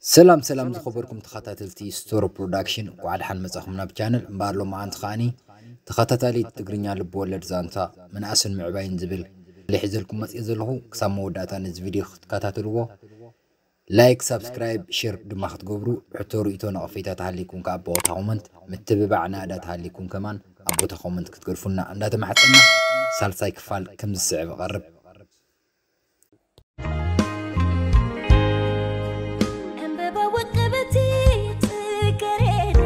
ሰላም ሰላም ዝኸበርኩም ተኸታተልቲ ስቶር ፕሮዳክሽን፣ እንኳዕ ደሓን መጻኹም ናብ ቻነል። እምበኣር ሎማዓንቲ ከዓኒ ተኸታታሊት ትግርኛ ልብወለድ ዛንታ ምንኣስን ምዕባይን ዝብል ሒዘልኩም መጽየ ዘለኹ። ክሳብ መወዳእታ ነዚ ቪድዮ ክትከታተልዎ፣ ላይክ፣ ሳብስክራይብ፣ ሼር ድማ ክትገብሩ፣ ሕቶ፣ ርእይቶ፣ ነቐፌታ ተሃሊኩም ከኣ ብቦታ ኮመንት፣ ምትብባዕ ናእዳ ተሃሊኩም ከማን ኣብ ቦታ ኮመንት ክትገድፉና እንዳተማሕጸና፣ ሳልሳይ ክፋል ከም ዝስዕብ እቐርብ። ዕምበባ ወቀበቲ ጽጌረዳ፣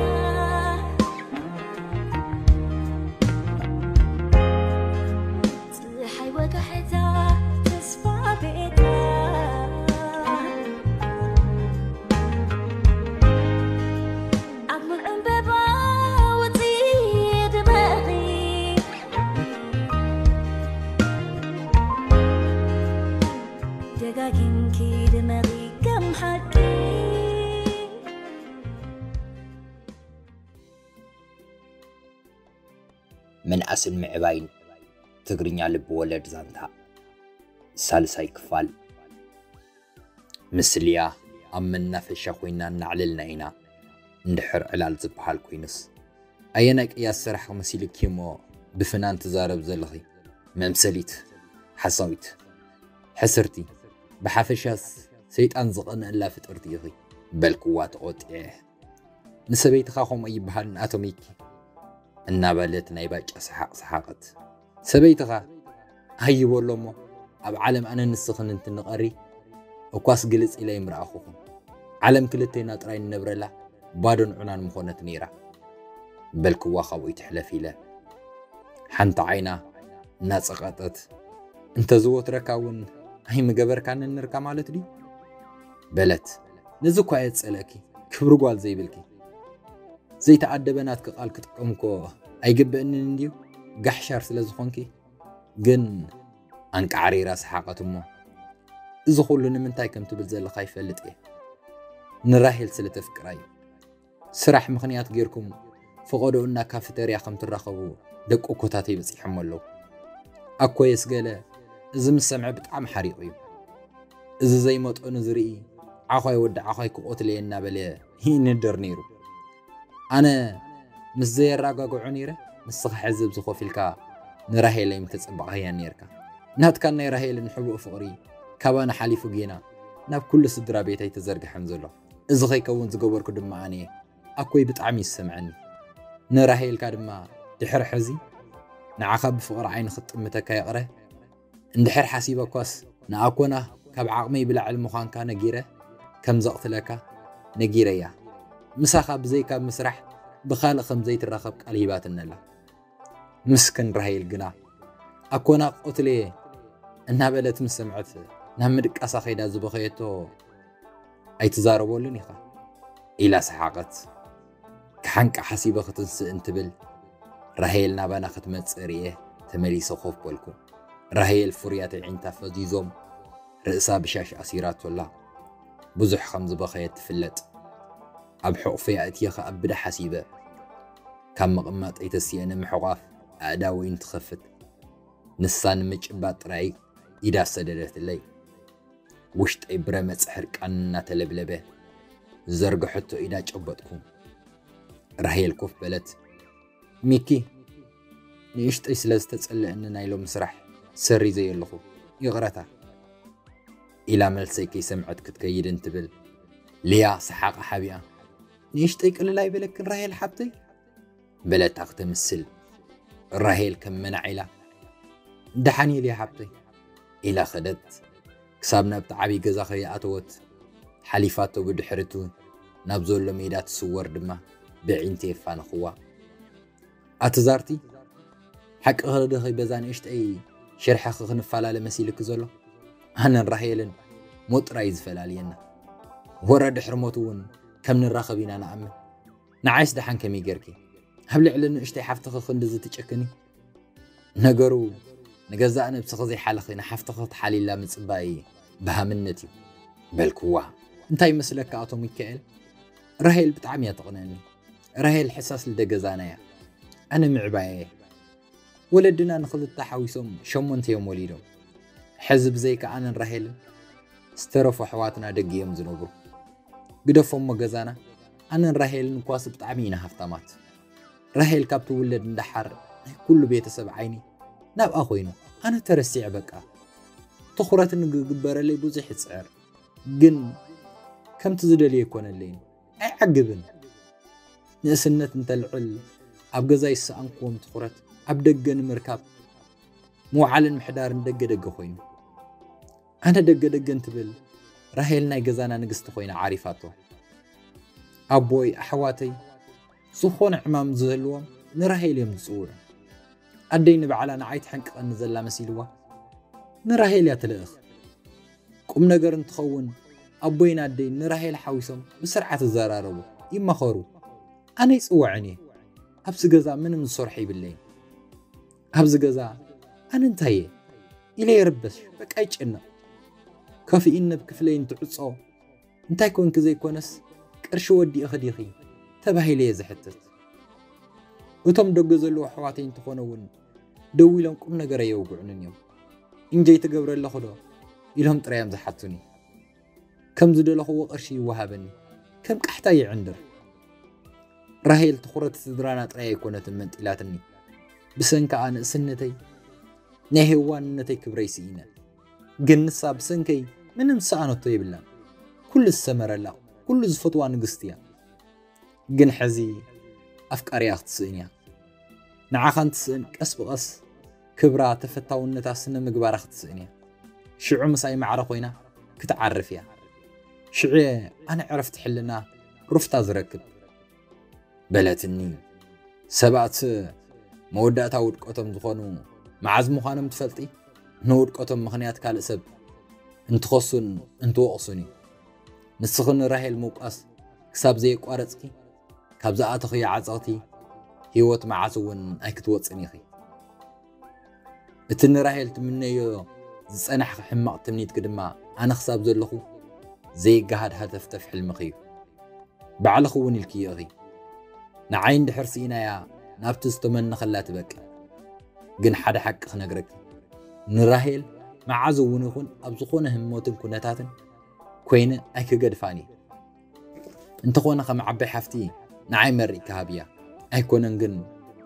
ጸሓይ ወጋሕታ ተስፋ ቤታ፣ ኣጉል ዕምበባ ውጺ ድመቒ፣ ደጋጊምኪ ድመቒ ከም ሓቂ። ምንኣስን ምዕባይን ትግርኛ ልብወለድ ዛንታ ሳልሳይ ክፋል። ምስ ሊያ ኣብ መናፈሻ ኮይና እናዕለልና ኢና። እንድሕር ዕላል ዝበሃል ኮይኑስ፣ ኣየናይ ቅያስ ስራሕ መሲልኪ እሞ ብፍናን ትዛረብ ዘለኺ? መምሰሊት፣ ሓሳዊት፣ ሕስርቲ፣ ብሓፈሻስ ሰይጣን ዝቐንአላ ፍጥርቲ ኢኺ፣ በልክዋ ተቖጢዐ። ንሰበይትኻ ከምኡ ይበሃል ንኣቶ ሚኪ፣ እናበለት ናይ ባጫ ሰሓቕ ሰሓቐት። ሰበይትኻ ኣይበሎ እሞ፣ ኣብ ዓለም ኣነ ንስኽን እንትንቐሪ፣ እኳስ ግልጽ ኢለ ኣይምረኣኹኹን። ዓለም ክልቴና ጥራይ ንነብረላ ባዶን ዑናን ምኾነት ነይራ፣ በልክዋ ካብኡ ይትሕለፍ ኢለ። ሓንቲ ዓይና እናጸቐጠት፣ እንተዝወትረካ እውን ኣይምገበርካንን ነርካ ማለት ድዩ? በለት። ነዚ እኳ እየ ዝጸልአኪ፣ ክብሪ ጓል ዘይብልኪ። ዘይተኣደበ ናትኪ ቃል ክጥቀም እኮ ኣይግበእንን እንድዩ፣ ጋሕሻር ስለ ዝኾንኪ። ግን ኣንቃዕሪራ ሰሓቐት እሞ፣ እዚ ኩሉ ንምንታይ ከም ትብል ዘለኻ ይፈልጥ እየ። ንራሄል ስለ ተፍቅራ እዩ። ስራሕ ምኽንያት ጌርኩም ፈቐዶኡ እና ካፍተርያ ከም ትራኸቡ ደቂ እኮታተይ በጺሖም ኣለዉ። ኣኮየስ ገለ እዚ ምስ ሰምዐ ብጣዕሚ ሓሪቑ እዩ። እዚ ዘይመጠኑ ዝርኢ ዓዃይ ወዲ ዓዃይ ክቖትለየ እናበለ ይንደር ነይሩ። ኣነ ምስ ዘየረጋግዖ ነይረ፣ ንስኻ ሕዚ ኣብዚ ኮፍ ኢልካ ንራሄለይ ምተጸበቕካያ ነይርካ። ናትካን ናይ ራሄልን ሕቡእ ፍቕሪ ካባና ሓሊፉ ጌና ናብ ኩሉ ስድራ ቤት ኣይተዘርግሐን ዘሎ። እዚ ከይከውን ዝገበርኩ ድማ ኣነ እየ። ኣኮይ ብጣዕሚ ይሰምዐኒ። ንራሄልካ ድማ ድሕሪ ሕዚ ንዓኻ ብፍቕሪ ዓይኒ ክትጥምተካ ይቕረ። እንድሕር ሓሲበ እኳስ ንኣኮና ካብ ዓቕመይ ብላዕሊ ምዃንካ ነጊረ ከም ዘቕትለካ ነጊረያ። ምሳኻ ብዘይካ ምስራሕ ብኻልእ ከም ዘይትራኸብ ቃል ሂባትኒ ኣላ። ምስክን ራሄል ግና ኣኮና ቆትለየ እናበለት ምስ ሰምዐት ናብ ምድቃሳ ከይዳ ዝበኸየቶ ኣይትዛረበሉን ኢኻ ኢላ ሰሓቐት። ክሓንቃ ሓሲበ ክትንስእ እንትብል ራሄል ናባና ክትመጽእ ርእየ ተመሊሰ ኮፍ በልኩ። ራሄል ፍሩያት ኣዒንታ ፈዚዞም ርእሳ ብሻሽ ኣሲራቶ ኣላ። ብዙሕ ከም ዝበኸየት ትፍለጥ። ኣብ ሕቑፈይ ኣእትየ ከኣብዳ ሓሲበ። ካብ ምቕማጠይ ተሲኤ ንምሕቋፍ ኣእዳወይ እንትኸፍት፣ ንሳ ንምጭባጥ ጥራይ ኢዳ ሰደደትለይ። ውሽጠይ ብረመጽ ሕርቃን እናተለብለበ፣ ዝዘርግሐቶ ኢዳ ጨበጥኩ። ራሄል ኮፍ በለት። ሚኪ፣ ንእሽተይ ስለ ዝተጸለአኒ ናይ ሎሚ ስራሕ ሰሪዘዮ ኣለኹ። ይቕረታ። ኢላ መልሰይ ከይሰምዐት ክትከይድ እንትብል፣ ሊያ ሰሓቓ ሓቢኣ፣ ንእሽተይ ቅልል ኣይበለክን ራሄል ሓብተይ? በለታ ክትምስል። ራሄል ከም መናዕ ኢላ፣ ደሓን እየ ሊያ ሓብተይ። ኢላ ኸደት። ክሳብ ናብቲ ዓብዪ ገዛ ከይኣተወት ሓሊፋቶ፣ ብድሕሪቱ ናብ ዘሎ ሜዳ ትስወር ድማ ብዒንቲ የፋንኽዋ። ኣቲ ዛርቲ፣ ሓቂ ኸለደኸይ በዛ ንእሽተይ ሽርሕኺ ክንፈላለ መሲልኪ ዘሎ? ኣነን ራሄልን ሞት ጥራይ እዩ ዝፈላልየና። ወረ ድሕሪ ሞት እውን ከም ንራኸብ ኢና ንኣምን። ንዓይስ ደሓን ከመይ ጌርኪ ኣብ ልዕሊ ንእሽተይ ሓፍትኺ ክንድዚ ትጨክኒ? ነገሩ ንገዛእ ነብስኺ ዘይሓለኺ ንሓፍትኺ ክትሓልይላ ምጽባይ በሃምነት እዩ። በልክዋ፣ እንታይ ይመስለካ ኣቶ ሚካኤል? ራሄል ብጣዕሚ እያ ተቕንአኒ። ራሄል ሕሳስ ልደ ገዛና እያ። ኣነ ምዕባየ እየ። ወለድና ንኽልተ ሓዊሶም ሸሞንተ እዮም ወሊዶም። ሕዚ ብዘይካ ኣነን ራሄልን ዝተረፉ ኣሕዋትና ደገ እዮም ዝነብሩ። ግደፎ እሞ ገዛና፣ ኣነን ራሄልን እኳስ ብጣዕሚ ኢና ሃፍታማት። ራሄል ካብ ትውለድ እንዳሓር ናይ ኩሉ ቤተሰብ ዓይኒ ናብኣ ኮይኑ፣ ኣነ ተረሲዐ በቃ። ትኹረት ንግግበረለይ ብዙሕ ይፅዕር፣ ግን ከምቲ ዝደልዮ ኣይኮነለይን። ኣይዓግብን። ንእስነት እንተልዕል ኣብ ገዛ ይሰኣንክዎም ትኹረት ኣብ ደገ ንምርካብ ምውዓልን ምሕዳርን ደገ ደገ ኮይኑ። ኣነ ደገ ደገ እንትብል ራሄል ናይ ገዛና ንግስቲ ኮይና ዓሪፋቶ። ኣቦይ፣ ኣሕዋተይ ዝኾነ ዕማም ዝህልዎም ንራሄል እዮም ዝፅውዑ። ኣደይ ንባዕላ ንዓይ ትሕንቅቐኒ ዘላ መሲልዋ ንራሄል እያ ትልእኽ። ቁም ነገር እንትኸውን ኣቦይን ኣደይ ንራሄል ሓዊሶም ብስርዓት ይዘራረቡ፣ ይማኸሩ። ኣነ ይፅውዐን እየ። ኣብዚ ገዛ ምንም ዝሰርሖ ይብለይን። ኣብዚ ገዛ ኣነ እንታይ እየ ኢለ ይርበሽ፣ በቃ ይጨነቕ። ከፍኢን ነብ ክፍለይን ትዕጾ እንታይ ኮንኪ ዘይኮነስ ቅርሺ ወዲእኺ ዲኺ ተባሂለ እየ ዝሕተት። እቶም ደገ ዘለዉ ኣሕዋተይ እንተኾነ እውን ደዊሎም ቁም ነገር ኣየውግዑንን እዮም። እንጀይ ትገብረ ኣለኹ ዶ ኢሎም ጥራይ እዮም ዝሓቱኒ። ከም ዝደለኽዎ ቅርሺ ይወሃበኒ፣ ከም ቃሕታ ይዕንድር። ራሄል ትኹረት ስድራና ጥራይ ኣይኮነትን መንጢላትኒ። ብሰንካኣ ንእስነተይ ናይ ሄዋንነተይ ክብረይ ስኢነ። ግን ንሳ ብሰንከይ ምንም ዝሰኣነቶ የብላን። ኩሉ ዝሰመረላ፣ ኩሉ ዝፈትዋ ንግስቲ እያ። ግን ሕዚ ኣፍቃሪኣ ክትስእን እያ። ንዓኻ እንትስእን ቀስ ብቐስ ክብራ፣ ተፈታውነታ፣ ስነ ምግባራ ክትስእን እያ። ሽዑ ምሳይ ማዕረ ኮይና ክትዓርፍ እያ። ሽዑ ኣነ ዕረፍቲ ሕልና ሩፍታ ዝረክብ። በለትኒ። ሰባት መወዳእታ ውድቀቶም ዝኾኑ መዓዝ ምዃኖም ትፈልጢ? ንውድቀቶም ምኽንያት ካልእ ሰብ እንትኸሱን እንትወቕሱን እዩ። ንስኺ ንራሄል ምውቃስ ክሳብ ዘየቋረጽኪ፣ ካብ ዝኣተኽዮ ዓጸቕቲ ህይወት መዓስ እውን ኣይክትወጽን ኢኺ። እቲ ንራሄል ትምነዮ ዝጸናሕኺ ሕማቕ ትምኒትኪ ድማ ኣነ ክሳብ ዘለኹ ዘይገሃድ ሃተፍተፍ ሕልምኺ እዩ። ባዕልኺ እውን ኢልክዮ ኢኺ። ንዓይ እንድሕር ስኢናያ ናብቲ ዝተመነኸላ ትበቅዕ። ግን ሓደ ሓቂ ክነግረኪ፣ ንራሄል መዓዝ እውን ይኹን ኣብ ዝኾነ ህሞትን ኩነታትን ኮይነ ኣይክገድፋን እየ። እንተኾነ ከም ዓባይ ሓፍቲ ንዓይ መሪቕኪ ሃብያ። ኣይኮነን ግን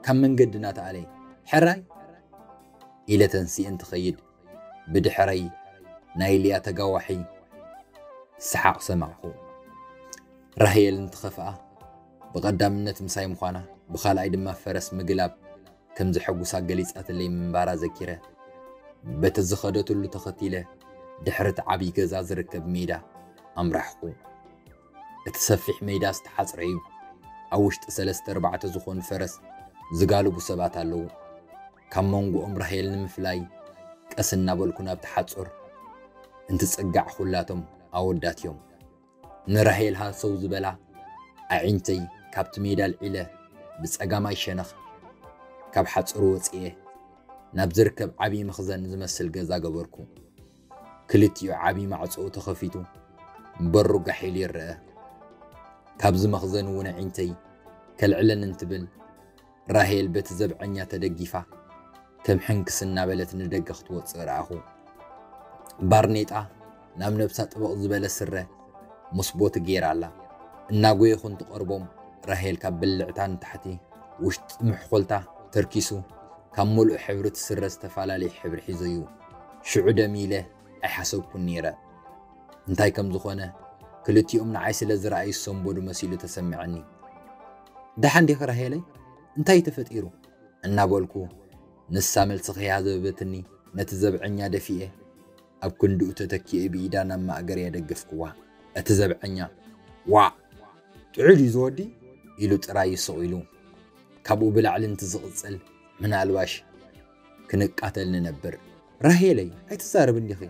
ካብ መንገድና ትኣለይ። ሕራይ? ኢለ ተንሲኤ እንትኸይድ ብድሕረይ ናይ ሊያ ተጋዋሒ ሰሓቕ ሰማዕኹ። ራሄል እንትኸፍኣ ብቐዳምነት ምሳይ ምዃና፣ ብኻልኣይ ድማ ፈረስ ምግላብ ከም ዘሐጉሳ ገሊጻትለይ ምንባራ ዘኪረ፣ በቲ ዝኸደትሉ ተኸቲለ ድሕሪ እቲ ዓብዪ ገዛ ዝርከብ ሜዳ ኣምራሕኹ። እቲ ሰፊሕ ሜዳ ዝተሓጽረ እዩ። ኣብ ውሽጢ ሰለስተ ኣርባዕተ ዝኾኑ ፈረስ ዝጋልቡ ሰባት ኣለዉ። ካብ መንጎኦም ራሄል ንምፍላይ ቀስ እናበልኩ ናብቲ ሓጹር እንትጽጋዕ ኩላቶም ኣወዳት እዮም። ንራሄል ሃሰው ዝበላ ኣዒንተይ ካብቲ ሜዳ ኣልዒለ ብጸጋማይ ሸነኽ ካብ ሓጹር ወጺኤ ናብ ዝርከብ ዓብዪ መኽዘን ዝመስል ገዛ ገበርኩ። ክልቲኡ ዓብዪ ማዕጾኡ ተኸፊቱ በሩ ጋሕ ኢሉ ይረአ። ካብዚ መኽዘን እውን ኣዒንተይ ከልዕለን እንትብል ራሄል በቲ ዘብዐኛ ተደጊፋ ከም ሕንክስ እናበለት ንደገ ክትወጽእ ረኣኹ። ባርኔጣ ናብ ነብሳ ጥብቕ ዝበለ ስረ ምስ ቦቲ ገይራ ኣላ። እናጎየኹ እንትቐርቦም ራሄል ካብ ብልዕታ ንታሕቲ ውሽጢ ምሕኮልታ ተርኪሱ ካብ ምሉእ ሕብሪ እቲ ስረ ዝተፈላለየ ሕብሪ ሒዙ እዩ። ሽዑ ደም ኢለ ኣይሓሰብኩን ነይረ። እንታይ ከም ዝኾነ ክልቲኦም ንዓይ ስለ ዝረኣዩ ዝሰንበዱ መሲሉ ተሰምዐኒ። ደሓን ዲኺ ራሄለይ? እንታይ እዩ ተፈጢሩ? እናበልኩ ንሳ መልሲ ከይሃዘበትኒ ነቲ ዘብዐኛ ደፊኤ ኣብ ክንድኡ ተተኪኤ ብኢዳ ናብ ማእገርያ ደገፍክዋ። እቲ ዘብዐኛ ዋእ! ጥዑይ ድዩ እዚ ወዲ? ኢሉ ጥራይ ይስቕ ኢሉ። ካብኡ ብላዕሊ እንትዝቕጽል ምናልባሽ ክንቃተል ንነብር። ራሄለይ ኣይትዛረቢ እንዲኺ?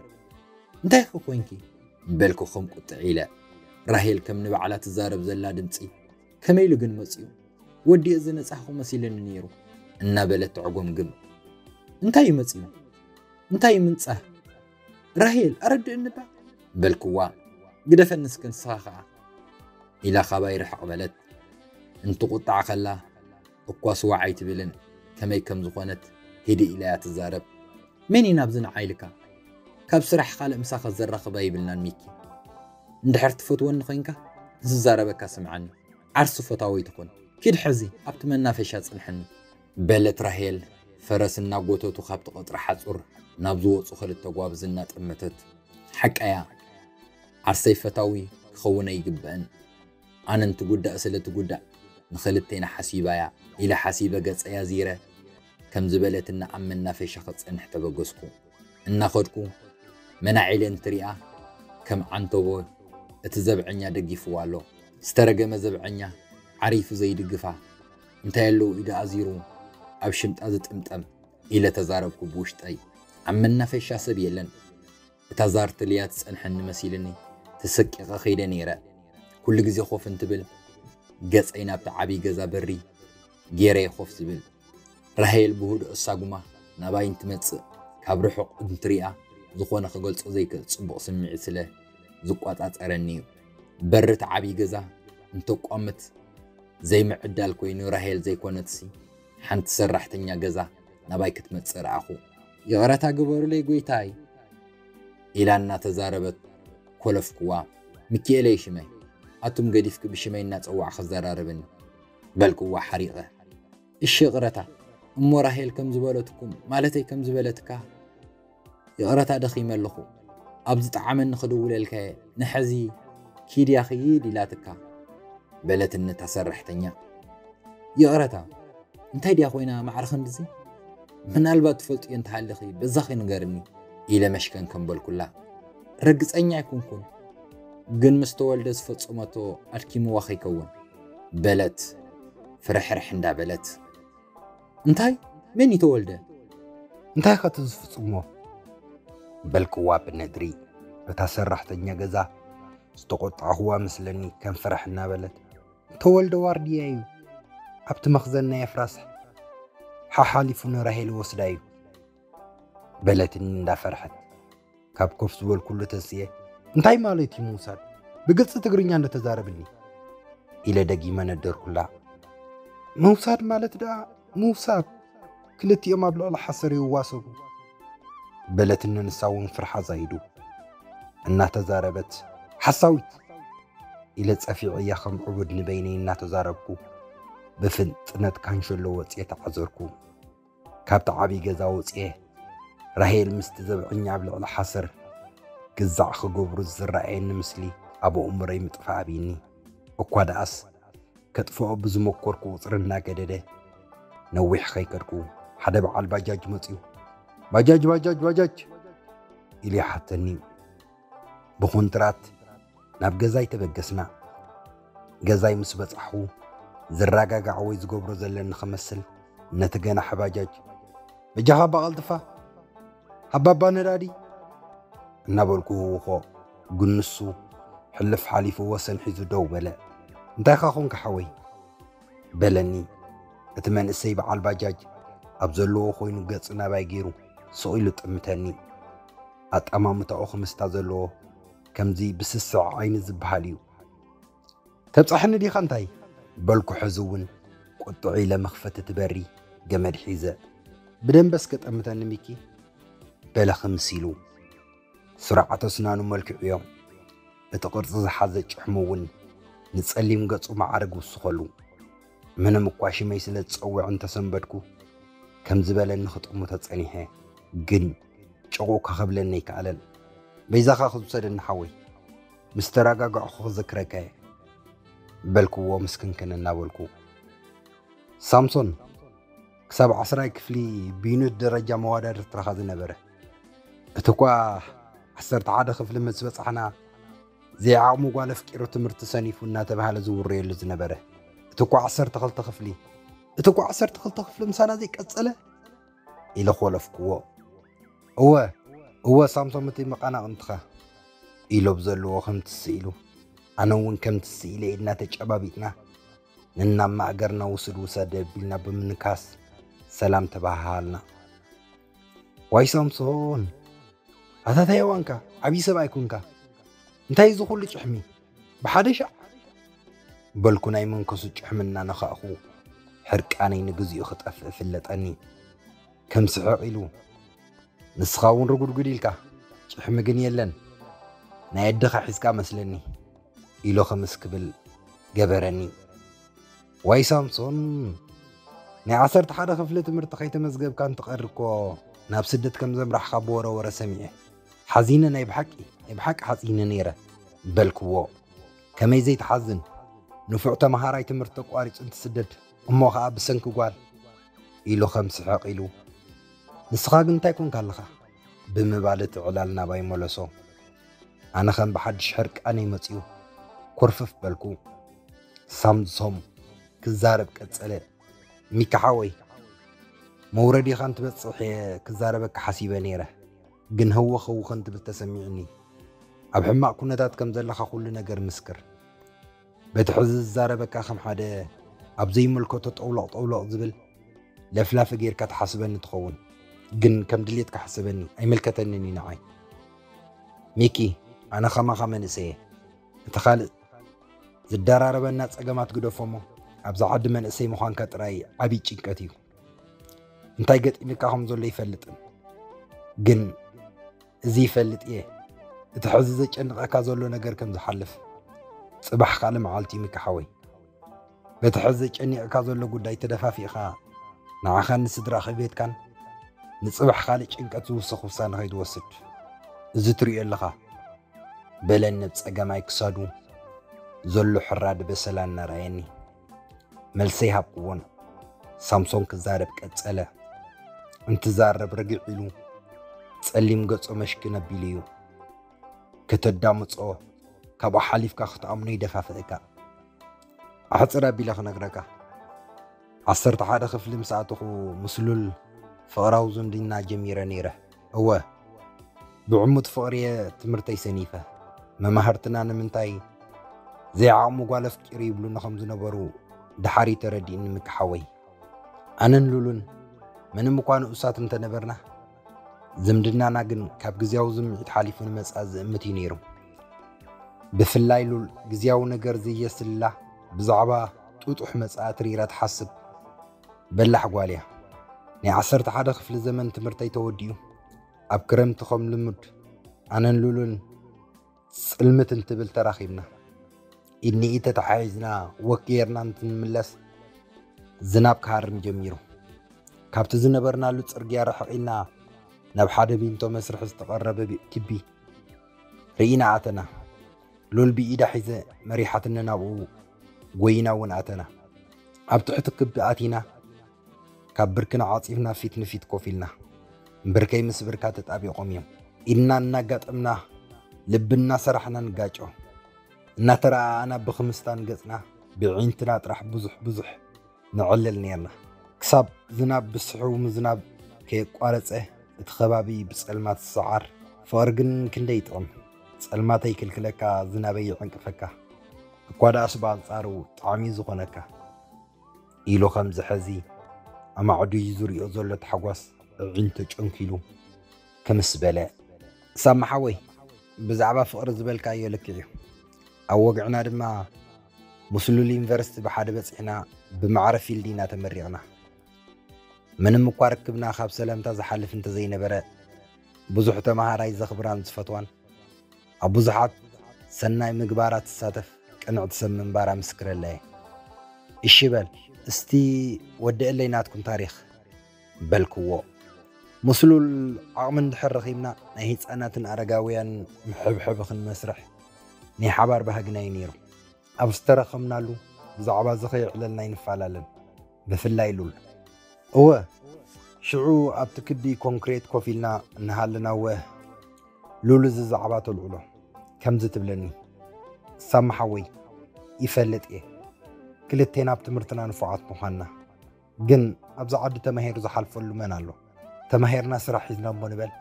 እንታይ ኢኺ ኮንኪ? በልኩ ከም ቁጥዕ ኢለ። ራሄል ከም ንባዕላ ትዛረብ ዘላ ድምጺ ከመይ ኢሉ ግን መጺኡ? ወዲኤ ዝነጻህኩ መሲልኒ ነይሩ እናበለት ትዕጎምግም። እንታይ እዩ መጺኡ? እንታይ እዩ ምንጻህ? ራሄል ኣረድእኒ እባ በልክዋ። ግደፈኒ እስከ ንስኻ ኸኣ ኢላ ካባይ ርሕቕ በለት። እንትቑጣዕ ከላ እኳስ ዋዕ ኣይትብልን፣ ከመይ ከም ዝኾነት ህድእ ኢላ እያ ትዛረብ። መን እዩ ናብዚ ንዓይ ኢልካ? ካብ ስራሕ ካልእ ምሳኻ ዘራኽብ ኣይብልናን ሚኪ። እንድሕር ትፈትወኒ ኮይንካ ንዝዛረበካ ስምዓኒ። ዓርሲ ፈታወይ ትኹን። ኪድ ሕዚ ኣብቲ መናፈሻ ጽንሐኒ። በለት ራሄል ፈረስ እናጎተቱ ካብቲ ቀጽሪ ሓጹር ናብ ዝወጹ ክልተ ጓብዝ እናጠመተት። ሓቃያ ዓርሰይ ፈታዊ ክኸውን ኣይግበእን። ኣነ እንትጉዳእ ስለ ትጉዳእ ንኽልቴና ሓሲባያ ኢለ ሓሲበ ገጸይ ኣዚረ ከም ዝበለትና ኣብ መናፈሻ ክጸንሕ ተበገስኩ። እናኸድኩ መናዒለ እንትሪኣ ከም ዓንተቦ እቲ ዘብዐኛ ደጊፍዋ ኣሎ። ዝተረገመ ዘብዐኛ ዓሪፉ ዘይድግፋ እንታይ ኣለዉ ኢዱ ኣዚሩ ኣብ ሽምጣ ዝጥምጠም ኢለ ተዛረብኩ ብውሽጠይ። ኣብ መናፈሻ ሰብ የለን። እታ ዛር ትልያ ትጸንሐኒ መሲልኒ ተሰቂቐ ከይደ ነይረ። ኩሉ ግዜ ኮፍ እንትብል ገጸይ ናብቲ ዓብዪ ገዛ በሪ ገይረ እየ ኮፍ ዝብል። ራሄል ብህዱእ ኣሳጉማ ናባይ እንትመጽእ ካብ ርሑቕ እንትሪኣ ዝኾነ ክገልጾ ዘይክእል ጽቡቕ ስምዒት ስለ ዝቆጻጸረኒ እዩ። በሪ እቲ ዓብዪ ገዛ እንተቋምት ዘይምዕዳል ኮይኑ ራሄል ዘይኮነትሲ ሓንቲ ሰራሕተኛ ገዛ ናባይ ክትመጽእ ረኣኹ። ይቕረታ ግበሩለይ ጎይታይ ኢላ እናተዛረበት ኮለፍኩዋ። ሚኪኤለይ ሽመይ ኣቱም ገዲፍኪ ብሽመይ እናጸዋዕኺ ዘራርብኒ በልክዋ ሓሪቐ። እሺ ይቕረታ እሞ ራሄል ከም ዝበለትኩም ማለተይ ከም ዝበለትካ ይቕረታ ደኺመ ኣለኹ ኣብ ዝጠዓመኒ ክድውለልካ እየ ንሐዚ ኪድያ ክይድ ኢላትካ በለትኒ እታ ሰራሕተኛ። ይቕረታ እንታይ ድያ ኮይና ማዕረ ክንድዚ ምናልባት ትፈልጥዮ እንተሃለኺ በዛኺ ንገርኒ ኢለ መሽከንከን በልኩላ። ረግጸኛ ኣይኮንኩን ግን ምስ ተወልደ ዝፈጸመቶ ኣድኪምዋ ከይከውን በለት ፍርሕርሕ እንዳበለት። እንታይ መን እዩ ተወልደ? እንታይ ኸ እቲ ዝፍጽሞ? በልክዋ ብነድሪ እታ ሰራሕተኛ ገዛ ዝተቖጣዕኽዋ መስለኒ ከም ፍርሕ እናበለት። ተወልደ ዋርድያ እዩ ኣብቲ መኽዘን ናይ ኣፍራስ ሓሓሊፉ ንራሄል ወስዳ እዩ በለትኒ እንዳፈርሐት። ካብ ኮፍ ዝበልኩሉ ተንስኤ እንታይ ማለት እዩ ምውሳድ? ብግልፂ ትግርኛ እንደተዛረብኒ ኢለ ደጊመ ነደርኩላ። ምውሳድ ማለት ደኣ ምውሳድ ክልቲኦም ኣብ ልዕሊ ሓሰር ይዋሰቡ በለትኒ ንሳ እውን ፍርሓ ዛይዱ እናተዛረበት ሓሳዊት ኢለ ጸፊዐያ ከም ዕቡድ ንበይነይ እናተዛረብኩ ብፍጥነት ካንሸሎ ወጽየ ተዓዘርኩ። ካብቲ ዓብዪ ገዛ ወጽየ ራሄል ምስቲ ዘብዐኛ ኣብ ልዕሊ ሓሰር ግዛዕ ክገብሩ ዝረኣየኒ ምስሊ ኣብ ኣእምሮይ ምጥፋእ ኣብይኒ። እኳ ደኣስ ከጥፍኦ ብዝመኮርኩ ቁጽሪ እናገደደ ነዊሕ ከይከድኩ ሓደ በዓል ባጃጅ መጽዩ ባጃጅ ባጃጅ ባጃጅ ኢሉ ይሓተኒ። ብኹንትራት ናብ ገዛይ ተበገስና። ገዛይ ምስ በጻሕኹ ዝረጋጋዕ ወይ ዝገብሮ ዘለኒ ክመስል ነቲ ገናሒ ባጃጅ በጃኻ ኣባ ቀልጥፋ ሃባባ ነዳዲ እናበልኩ ህውኾ ግን ንሱ ሕልፍ ሓሊፉ ወሰን ሒዙ ደው በለ። እንታይኻ ኾንካ ሓወይ በለኒ። እቲ መንእሰይ በዓል ባጃጅ ኣብ ዘለዎ ኮይኑ ገጹ ናባይ ገይሩ ስቕ ኢሉ ጥምተኒ። ኣጠማምታኡ ክምስታ ዘለዎ ከምዚ ብስስዕ ዓይኒ ዝበሃል እዩ። ተብጻሕኒ ዲኻ እንታይ በልኩ። ሕዚ እውን ቁጥዕ ኢለ መኽፈቲ ትበሪ ገመድ ሒዘ ብደንበ እስከ ጠምተኒ ሚኪ በለ ክምስ ኢሉ። ስርዓተ ስናኑ መልክዑ እዮም። እቲ ቅርጺ ዝሓዘ ጭሕሙ እውን ንጸሊም ገጹ ማዕርግ ውስኸሉ። ምንም እኳ ሽመይ ስለ ዝጸውዕ እንተሰንበድኩ ከም ዝበለኒ ክጥምቶ ጸኒሐ ግን ጭቑ ከኸብለኒ ኣይከኣለን። በይዛኻ ክዝውሰደኒ ሓወይ ምስ ተረጋጋዕኹ ክዘክረካ እየ በልክዎ ምስክንክን እናበልኩ። ሳምሶን ክሳብ ዓስራይ ክፍሊ ብዩኒት ደረጃ መወዳድርትራኻ ዝነበረ እቲ እኳ ዓሰርተ ሓደ ክፍሊ ምስ በጻሕና ዘይዓቕሙ ጓል ኣፍቂሩ ትምህርቲ ሰኒፉ እናተባህለ ዝውረየሉ ዝነበረ እቲ እኳ ዓሰርተ ክልተ ክፍሊ እቲ እኳ ዓሰርተ ክልተ ክፍሊ ምሳና ዘይቀጸለ ኢለ ኮለፍክዎ። እወ እወ ሳምሶም እቲ መቓናቕንትኻ ኢሎ ብዘለዎ ከምትስእ ኢሉ ኣነ እውን ከምትስእ ኢለ ኢድና ተጨባቢጥና ነናብ ማእገርና ውስድ ውሰድ ኣቢልና ብምንካስ ሰላም ተባሃሃልና። ዋይ ሳምሶን ኣታ ታይ ዋንካ ዓብዪ ሰብኣይ ኮንካ እንታይ እዚ ኩሉ ጭሕሚ ብሓደ ሻዕ በልኩ ናይ መንከሱ ጭሕሚ እናነኻእኹ ሕርቃነይ ንግዚኡ ክጠፍእ ፍለጠኒ። ከም ስሕቕ ኢሉ ንስኻ እውን ርጉድጉድ ኢልካ ጭሕሚ ግን የለን ናይ ኣድኻ ሒዝካ መስለኒ ኢሉ ከምስ ክብል ገበረኒ። ዋይ ሳምሶን፣ ናይ ዓሰርተ ሓደ ክፍሊ ትምህርቲ ከይተመዝገብካ እንትቐር እኮ ናብ ስደት ከም ዘምራሕኻ ብወረ ወረ ሰሚዐ። ሓዚነ፣ ናይ ብሓቂ ናይ ብሓቂ ሓጺነ ነይረ በልክዎ። ከመይ ዘይትሓዝን? ንፉዕ ተመሃራይ ትምህርቲ ኣቋሪጹ እንትስደድ፣ እሞ ኸኣ ብሰንኪ ጓል፣ ኢሉ ከም ስሕቕ ኢሉ፣ ንስኻ ግን እንታይ ኮንካ ኣለኻ? ብምባል እቲ ዕላል ናባይ መለሶ። ኣነ ከም ብሓድሽ ሕርቃነይ መጺኡ ኮርፍፍ በልኩ። ሳምሶም ክዛረብ ቀጸለ። ሚካ ሓወይ፣ መውረዲኻ እንትበጽሕ እየ ክዛረበካ ሓሲበ ነይረ፣ ግን ህወኽ ህውኽ እንትብል ተሰሚዑኒ። ኣብ ሕማቕ ኩነታት ከም ዘለኻ ኩሉ ነገር ምስክር። በቲ ሕዚ ዝዛረበካ ከም ሓደ ኣብ ዘይምልከቶ ጠውሎቕ ጠውሎቕ ዝብል ለፍላፊ ጌርካ ትሓስበኒ ትኸውን፣ ግን ከም ድሌትካ ሕሰበኒ፣ ኣይምልከተንን እዩ ንዓይ። ሚኪ፣ ኣነ ከማኻ መንእሰይ እየ። እቲ ካልእ ዝደራረበና ጸገማት ግደፎ እሞ፣ ኣብዛ ዓዲ መንእሰይ ምዃንካ ጥራይ ዓብዪ ጭንቀት እዩ። እንታይ ገጢሙካ ከም ዘሎ ይፈልጥን፣ ግን እዚ ይፈልጥ እየ፣ እቲ ሕዚ ዘጨንቐካ ዘሎ ነገር ከም ዝሓልፍ። ጽባሕ ካልእ መዓልቲ እዩ ሚኪ ሓወይ። በቲ ሕዚ ዘጨኒቕካ ዘሎ ጉዳይ ተደፋፊእኻ፣ ንዓኻን ንስድራ ቤትካን ንጽባሕ ካልእ ጭንቀት ዝውስኽ ውሳነ ከይትወስድ። እዚ ትርእዮ ኣለኻ፣ በለኒ ብጸጋማይ ክሳዱ ዘሎ ሕራድ በሰላ እናረኣየኒ። መልሰይ ሃብክዎን ሳምሶን ክዛረብ ቀጸለ። እንትዛረብ ርግዕ ኢሉ፣ ጸሊም ገጾ መሽክን ኣቢሉ እዩ። ከተዳምጾ፣ ካብኡ ሓሊፍካ ክትኣምኖ ይደፋፍእካ። ኣሕጽር ኣቢለ ክነግረካ፣ ዓሰርተ ሓደ ክፍሊ ምስ ኣተኹ ምስ ሉል ፍቕራዊ ዝምድና ጀሚረ ነይረ። እወ፣ ብዕሙት ፍቕሪ እየ ትምህርተይ ሰኒፈ። መማህርትና ንምንታይ ዘይዓቕሙ ጓል ኣፍቂሩ ይብሉኒ ከም ዝነበሩ ድሓር እዩ ተረዲእኒ ሚኪ ሓወይ። ኣነን ሉልን ምንም እኳ ንኡሳት እንተነበርና፣ ዝምድናና ግን ካብ ግዝያዊ ዝምዒት ሓሊፉ ንመጻኢ ዝእምት እዩ ነይሩ። ብፍላይ ሉል ግዝያዊ ነገር ዘየስልላ፣ ብዛዕባ ጥጡሕ መጻኢ ትሪራ ትሓስብ በላሕ ጓል እያ። ናይ ዓሰርተ ሓደ ክፍሊ ዘመን ትምህርተይ ተወዲኡ፣ ኣብ ክረምቲ ከም ልሙድ ኣነን ሉልን ጽልምት እንትብል ተራኺብና። ኢድ ንኢድ ተተሓሒዝና ወክ ጌርና እንትንምለስ፣ ዝናብ ክሃርም ጀሚሩ። ካብቲ ዝነበርናሉ ጽርግያ ርሕቕ ኢልና ናብ ሓደ ቢንቶ መስርሒ ዝተቐረበ ቢ-፣ ክቢ ርኢና ኣተና። ሉል ብኢዳ ሒዘ መሪሓትኒ ናብኡ ጎይና እውን ኣተና። ኣብ ትሕቲ ክቢ ኣቲና፣ ካብ ብርክና ዓጺፍና ፊት ንፊት ኮፍ ኢልና። ብርከይ ምስ ብርካ ተጣቢቖም እዮም። ኢድና እናጋጠምና፣ ልቢ እናሰራሕና ንጋጮ። እናተረኣኣና ብኽምስታን ገጽና ብዒንትና ጥራሕ ብዙሕ ብዙሕ ነዕልል ኔርና። ክሳብ ዝናብ ብስሕው ምዝናብ ከየቋረጸ እቲ ከባቢ ብጸልማት ዝሰዓር። ፍቕሪ ግን ክንደይ ይጥዕም። ጸልማተይ ይክልክለካ፣ ዝናበይ ይዕንቅፈካ። እኳ ደኣስ ብኣንጻሩ ጣዕሚ ዝኾነካ። ኢሉ ከም ዝሐዚ ኣማዕዱዩ ዝሪኦ ዘሎ ታሕጓስ ኣዒንቱ ጨንኪሉ ክምስ በለ። ሳሚ ሓወይ፣ ብዛዕባ ፍቕሪ ዝበልካዮ ልክዕ እዩ። ኣብ ወግዕና ድማ ምስ ሉል ዩኒቨርሲቲ ብሓደ በጺሕና ብማዕረ ፊልድ ኢና ተመሪቕና። ምንም እኳ ርክብና ካብ ሰላምታ ዝሓልፍ እንተዘይነበረ፣ ብዙሕ ተመሃራይ ዘኽብራን ዝፈትዋን፣ ኣብ ብዙሓት ሰናይ ምግባራት ትሳተፍ ቅንዕቲ ሰብ ምንባራ ምስክረላ እየ። እሺ በል እስቲ ወድእለይ ናትኩም ታሪኽ በልክዎ። ምስ ሉል ዓቕሚ እንድሕር ረኺብና ናይ ህፃናትን ኣረጋውያን መሐብሐቢ ክንመስርሕ ናይ ሓባር ባህግና እዩ ነይሩ። ኣብ ዝተረኸብናሉ ብዛዕባ እዚ ከየዕለልና ኣይንፈላለን፣ ብፍላይ ሉል። እወ፣ ሽዑ ኣብቲ ክቢ ኮንክሬት ኮፍ ኢልና እናሃለና እወ፣ ሉል እዚ ዛዕባ ተልዕሎ። ከምዚ ትብለኒ፣ ሳሚ ሓወይ፣ ይፈልጥ እየ ክልቴና ኣብ ትምህርትና ንፉዓት ምዃንና። ግን ኣብዚ ዓዲ ተማሂሩ ዝሓልፈሉ መን ኣሎ? ተማሂርና ስራሕ ሒዝና እሞ ንበል፣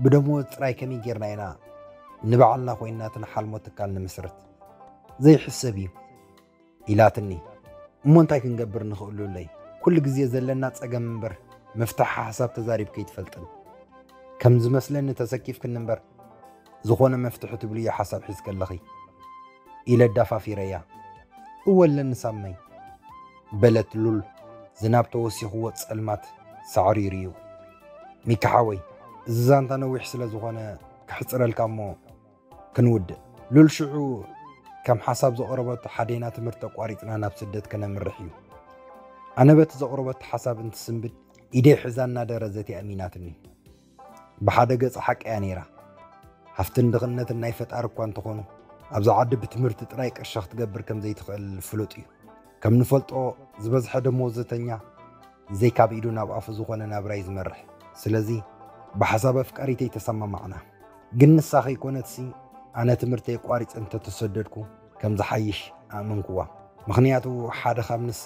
ብደሞዝ ጥራይ ከመይ ጌርና ኢና ንባዕልና ኮይንና እቲ ንሓልሞ ትካል ንምስርት? ዘይሕሰብ እዩ ኢላትኒ። እሞ እንታይ ክንገብር ንኽእሉለይ? ኩሉ ግዜ ዘለና ጸገም እምበር መፍትሒ ሓሳብ ተዛሪብኪ ኣይትፈልጥን። ከም ዝመስለኒ ተሰኪፍክኒ እምበር ዝኾነ መፍትሒ ትብልዮ ሓሳብ ሒዝኪ ኣለኺ ኢለ ኣዳፋፊረያ። እወ ኣለኒ ሳመይ በለት ሉል ዝናብ ተወሲኽዎ ጸልማት ሳዕሪሩ እዩ። ሚኪ ሓወይ፣ እዚ ዛንታ ነዊሕ ስለ ዝኾነ ከሕጽረልካ እሞ ክንውድእ። ሉል ሽዑ ከም ሓሳብ ዘቕረበቶ ሓዴና ትምህርቲ ኣቋሪጽና ናብ ስደት ከነምርሕ እዩ። ኣነ በቲ ዘቕረበቶ ሓሳብ እንትስንብድ ኢደይ ሒዛ እናደረዘት እያ ኣሚናትኒ። ብሓደ ገጽ ሓቂ እያ ነይራ። ሃፍትን ድኽነትን ናይ ፈጣሪ እኳ እንተኾኑ ኣብዛ ዓዲ ብትምህርቲ ጥራይ ቅርሺ ክትገብር ከም ዘይትኽእል ፍሉጥ እዩ። ከም ንፈልጦ ዝበዝሐ ደመወዘተኛ ዘይካብ ኢዱ ናብ ኣፉ ዝኾነ ናብራ እዩ ዝመርሕ። ስለዚ ብሓሳብ ኣፍቃሪተይ ተሰማማዕና። ግን ንሳ ከይኮነትሲ ኣነ ትምህርተይ ኣቋሪጸ እንተተሰደድኩ ከም ዝሓይሽ ኣእመንኩዋ። ምኽንያቱ ሓደ ካብ ንሳ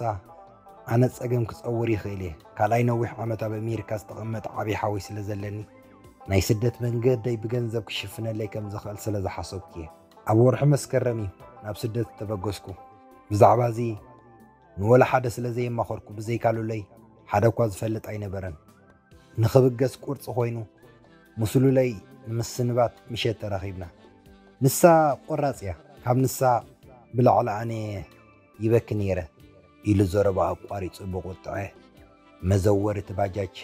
ኣነ ጸገም ክጸውር ይኽእል እየ። ካልኣይ ነዊሕ ዓመት ኣብ ኣሜሪካ ዝተቐመጠ ዓብዪ ሓወይ ስለ ዘለኒ ናይ ስደት መንገደይ ብገንዘብ ክሽፍነለይ ከም ዝኽእል ስለ ዝሓሰብኩ እየ። ኣብ ወርሒ መስከረም እዩ ናብ ስደት ዝተበገስኩ። ብዛዕባ እዚ ንወላ ሓደ ስለ ዘየማኸርኩ ብዘይካ ሉለይ ሓደ እኳ ዝፈልጥ ኣይነበረን። ንኽብገስ ቁርፂ ኮይኑ ምስ ሉለይ ንምስንባት ምሸት ተራኺብና። ንሳ ቆራፅ እያ። ካብ ንሳ ብላዕሊ ኣነ ይበኪ ነይረ ኢሉ ዘረባ ኣቋሪፁ ብቁጥዐ መዘወሪ እቲ ባጃጅ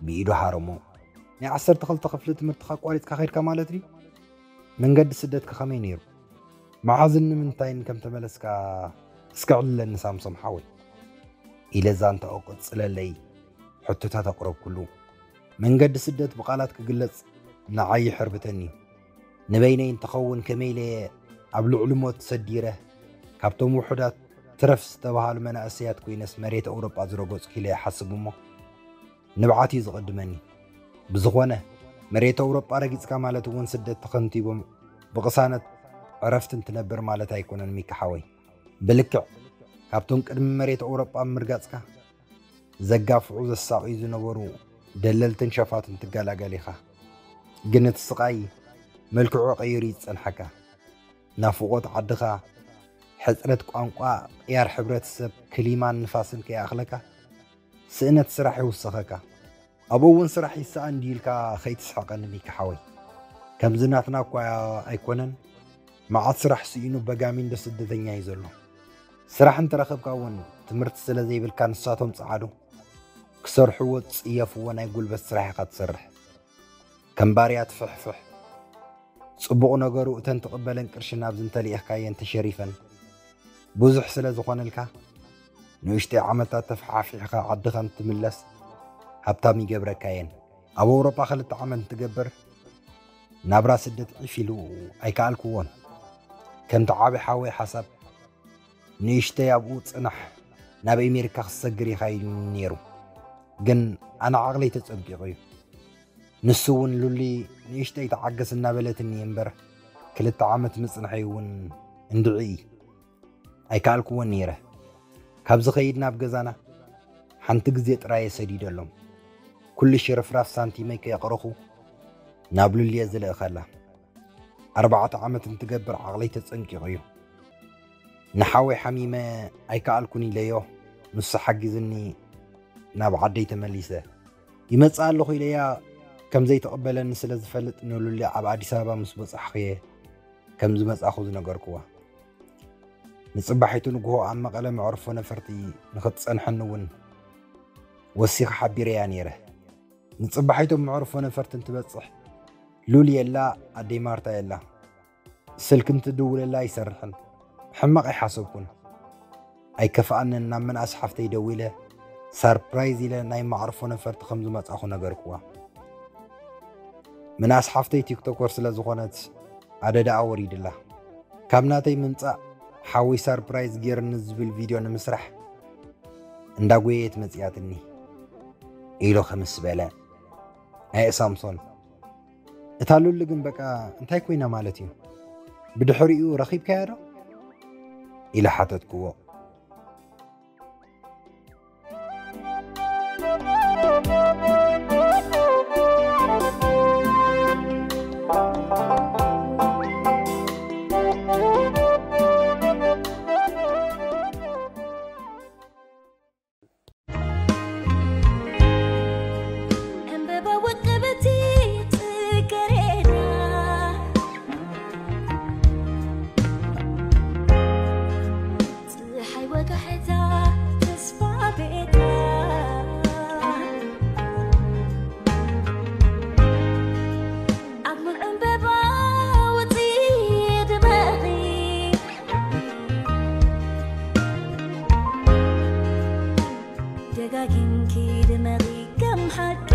ብኢዱ ሃረሞ። ናይ ዓሰርተ ክልተ ክፍሊ ትምህርትኻ ኣቋሪፅካ ከይድካ ማለት ድዩ? መንገዲ ስደትካ ከመይ ነይሩ? መዓዝን ንምንታይን ከም ተመለስካ እስከ ዕልለኒ ሳምሶም ሓወይ ኢለ ዛንታኡ ቀፅለለይ። ሕቶታት ኣቕረብኩሉ። መንገዲ ስደት ብቓላት ክግለጽ ንዓይ ይሕርብተኒ። ንበይነይ እንትኸውን ከመይ ኢለ ኣብ ልዕሊ ሞት ሰዲረ ካብቶም ውሑዳት ትረፍ ዝተባሃሉ መናእሰያት ኮይነስ መሬት ኣውሮጳ ዝረገጽኩ ኢለ ይሓስብ እሞ ንብዓት እዩ ዝቕድመኒ። ብዝኾነ መሬት ኣውሮጳ ረጊጽካ ማለት እውን ስደት ተኸንቲቦም ብቕሳነት ዕረፍቲ እንትነብር ማለት ኣይኮነን ሚካ ሓወይ። ብልክዕ ካብቶም ቅድሚ መሬት ኣውሮጳ ምርጋጽካ ዘጋፍዑ ዘሳቕዩ ዝነበሩ ደለልትን ሸፋትን ትገላገል ኢኻ። ግን እቲ ስቓይ መልክዑ ቀይሩ እዩ ዝጸንሓካ። ናፍቖት ዓድኻ፣ ሕጽረት ቋንቋ፣ ቅያር ሕብረተሰብ፣ ክሊማን ንፋስን ከይኣኽለካ ስእነት ስራሕ ይውሰኸካ። ኣብኡ እውን ስራሕ ይሰኣን ድዩ ኢልካ ከይትስሕቐኒ ሚኪ ሓወይ። ከምዚ ናትና እኳ ኣይኮነን፣ መዓት ስራሕ ስኢኑ በጋሚንዶ ስደተኛ እዩ ዘሎ። ስራሕ እንተረኸብካ እውን ትምህርቲ ስለ ዘይብልካ ንሳቶም ጸዓዱ ክሰርሕዎ ዝጽየፍዎ ናይ ጉልበት ስራሕ ኢኻ ትሰርሕ። ከም ባርያ ትፍሕፍሕ። ጽቡቕ ነገሩ እተን ትቕበለን ቅርሺ ናብዚ እንተልኢኽካየን ተሸሪፈን ብዙሕ ስለ ዝኾነልካ ንእሽተይ ዓመታት ተፈሓፊሕኻ ዓድኻ እንትምለስ ሃብታም ይገብረካየን። ኣብ ኣውሮጳ ክልተ ዓመት እንትገብር ናብራ ስደት ዒፍ ኢሉ ኣይከኣልክዎን። ከምቲ ዓቢ ሓወይ ሓሳብ ንእሽተይ ኣብኡ ጽናሕ ናብ ኣሜሪካ ክትሰግር ኢኻ ኢሉኒ ነይሩ። ግን ኣነ ዓቕለይ ተጸንቂቑ እዩ። ንሱ እውን ሉሊ ንእሽተይ ተዓገስ እናበለትኒ እምበር ክልተ ዓመት ምጽንሐይ እውን እንድዒ ኣይከኣልክዎን ነይረ። ካብ ዝኸይድ ናብ ገዛና ሓንቲ ግዜ ጥራይ እየ ሰዲደሎም። ኩሉ ሽርፍራፍ ሳንቲመይ ከየቕረኹ ናብ ሉልየ ዝልእኸላ። ኣርባዕተ ዓመት እንትገብር ዓቕለይ ተጸንቂቑ እዩ። ንሓወይ ሓሚመ ኣይከኣልኩን ኢለዮ፣ ንሱ ሓጊዝኒ ናብ ዓደይ ተመሊሰ። ይመጽእ ኣለኹ ኢለያ ከም ዘይተቐበለኒ ስለ ዝፈልጥ ንሉሊ ኣብ ኣዲስ ኣበባ ምስ በጻሕኹ እየ ከም ዝመጻኹ ዝነገርክዋ። ንጽባሒቱ ንግሆ ኣብ መቐለ መዕርፎ ነፈርቲ ንኽትጸንሐኒ እውን ወሲኸ ሓቢረያ ነይረ። ንጽባሒቱ ኣብ መዕርፎ ነፈርቲ እንትበጽሕ ሉል የላ፣ ኣደይ ማርታ የላ። ስልኪ እንትድውለላ ኣይሰርሕን። ሕማቕ ኣይሓሰብኩን። ኣይከፍኣንን፣ ናብ ምንኣስ ሓፍተይ ደዊለ ሳርፕራይዝ ኢለ ናይ መዕርፎ ነፈርቲ ከም ዝመጻኹ ነገርክዋ። ምንኣስ ሓፍተይ ቲክቶከር ስለ ዝኾነት ኣደዳኣ ወሪድላ። ካብ ናተይ ምምጻእ ሓወይ ሳርፕራይዝ ጌርኒ ዝብል ቪድዮ ንምስራሕ እንዳጎየየት መጺኣትኒ ኢሉ ከምስ በለ። ኣየ ሳምሶን፣ እታ ሉሊ ግን በቃ እንታይ ኮይና ማለት እዩ? ብድሕሪኡ ረኺብካያ ዶ? ኢለ ሓተትክዎ። ዕምበባ ወቀበቲ ጽጌረዳ፣ ጽ- ደጋጊምኪ ድመቒ ከም ሓቂ።